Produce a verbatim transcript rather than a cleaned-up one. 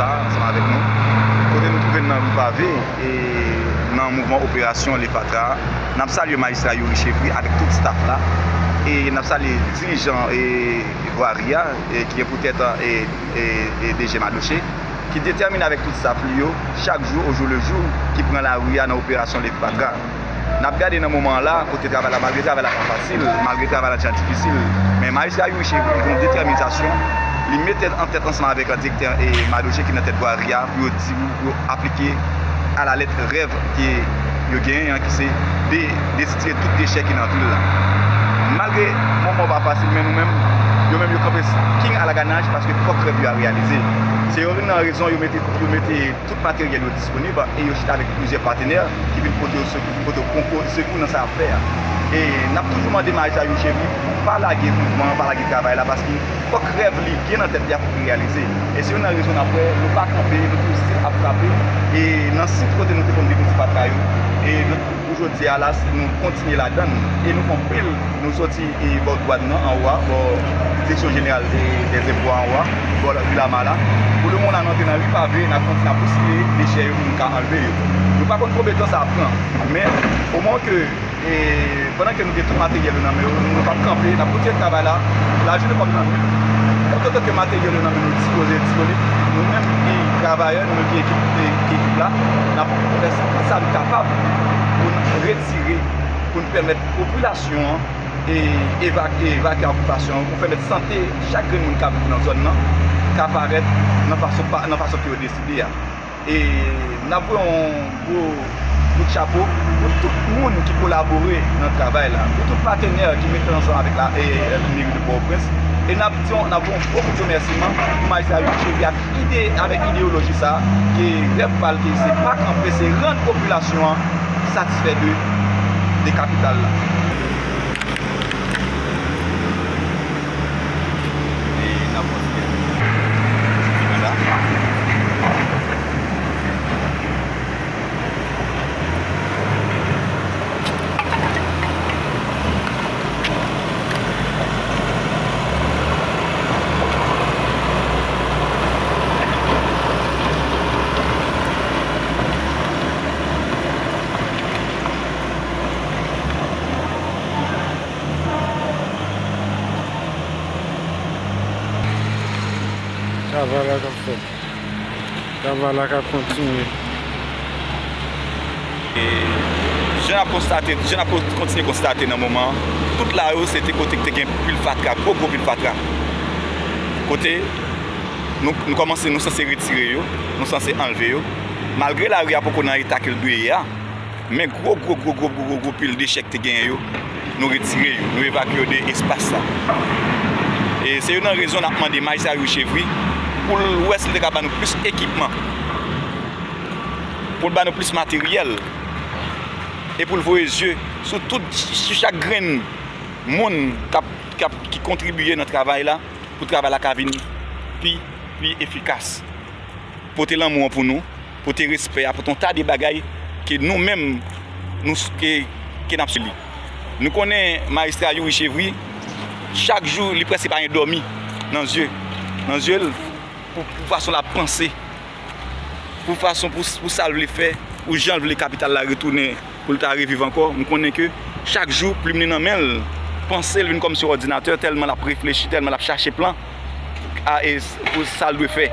Ansanm avèk nou, kote nou twouve n nan Ripave, e nan mouvman operasyon Leve Fatra a. N ap salye majistra Youri Chevry avèk tout staf la, e n ap salye dirijan, e, vwari a, e, ki gen pou tèt, e, e, e, D G Madoche, ki detèmine avèk tout staf li yo, chak jou, au jour le jour, ki pran lari a nan operasyon Leve Fatra. N ap gade nan moman an la, kote travay la, malgre travay la pa fasil, malgre travay la deja difisil, men majistra Youri Chevry gen yon detèminasyon, li met tèt an tèt ansanm avèk direktè, e, Madoche ki nan tèt vwari a, pou yo di, pou yo aplike alalèt rèv ke yo genyen an, ki se de, detire tout dechè ki nan vil la. Malgre moman an pa fasil, men nou menm, yo menm yo kanpe king alaganaj, paske fòk rèv yo a reyalize. Se youn nan rezon yo mete, yo mete tout materyèl yo disponib e yo chita avèk plizyè patenè ki vin pote yo sekou, ki pote yo konko, sekou nan sa y ap fè a. E n ap toujou mande majistra Youri Chevry pou pa lage mouvman an, pa lage travay la, paske fòk rèv li gen nan tèt li a, fòk li reyalize. E se youn nan rezon n ap wè, nou pa kanpe, nou toujou still ap frape. E nan sit kote nou te konn depoze fatra yo, e nou, pou jodi a la, nou kontinye ladan l. E nou fè anpil, nou soti e bò dwàn nan anwo a, bò Direksyon Jeneral de, dèzenpo a anwo a, bò Vilama la. Pou le moman la, nou antre nan Ripave, n ap kontinye ap bousile dechè yo pou nou ka anlve yo. Nou pa konn konbyen tan sa ap pran, men omoman ke, e, pandan ke nou gen tout materyèl yo nan men yo, nou p ap kanpe, n ap kontinye travay la, lajounen kòm lannwit. Otantan ke materyèl yo nan men nou dispoze disponib, nou menm ki travayè, nou menm ki ekip, ki ekip la, n ap fè tout sa n kapab pou n retire, pou n pèmèt popilasyon an e evak-, evakye okipasyon an, pou pèmèt sante chak grenn moun k ap viv nan zòn nan ka parèt nan fason pa, nan fason ke yo deside a. E n ap voye yon gwo kout chapo pou tout moun ki kolabore nan travay la, pou tout patenè ki mete ansanm avèk la, e, e, meri de Pòtoprens. E n ap di yon, n ap voye yon gwo kout remèsiman pou majistra Youri Chevry ak ide, avèk ideyoloji sa a, ke rèv pa l ke se pa kanpe, se rann popilasyon an satisfè de, de kapital la. E n ap kontinye. Ti manda. Travay la k ap fèt. Travay la k ap kontinye. E, jan n ap konstate, jan n ap kon-, kontinye konstate nan moman an, tout lari yo se te kote ki te gen pil fatra, gwo, gwo pil fatra. Kote nou, nou kòmanse, nou sanse retire yo, nou sanse anlve yo. Malgre lari a poko nan eta ke l dwe ye a, men gwo, gwo, gwo pil dechè k te genyen yo, nou retire yo, nou evakye yo de espas la. E se youn nan rezon n ap mande majistra Youri Chevry pou l wè si l te ka ban nou plis ekipman, pou l ban nou plis materyèl, e pou l voye zye sou tout, sou chak grenn moun k ap, k ap, ki kontribiye nan travay la, pou travay la ka vin pi, pi efikas. Pote lanmou an pou nou, pote respè a, pote yon ta de bagay ke nou menm, nou s-, ke, ke n ap sou li. Nou konnen majistra Youri Chevry, chak jou, li prèske pa gen dòmi nan zye, nan zye l, pou, pou fason l ap panse, pou fason, pou, pou sa l vle fè, pou jan l vle kapital la retounen, pou l ta reviv ankò. M konnen ke chak jou, plim li nan men l, panse l vin kòmsi yon òdinatè, tèlman l ap reflechi, tèlman l ap chache plan a, e s-, pou sa l dwe fè.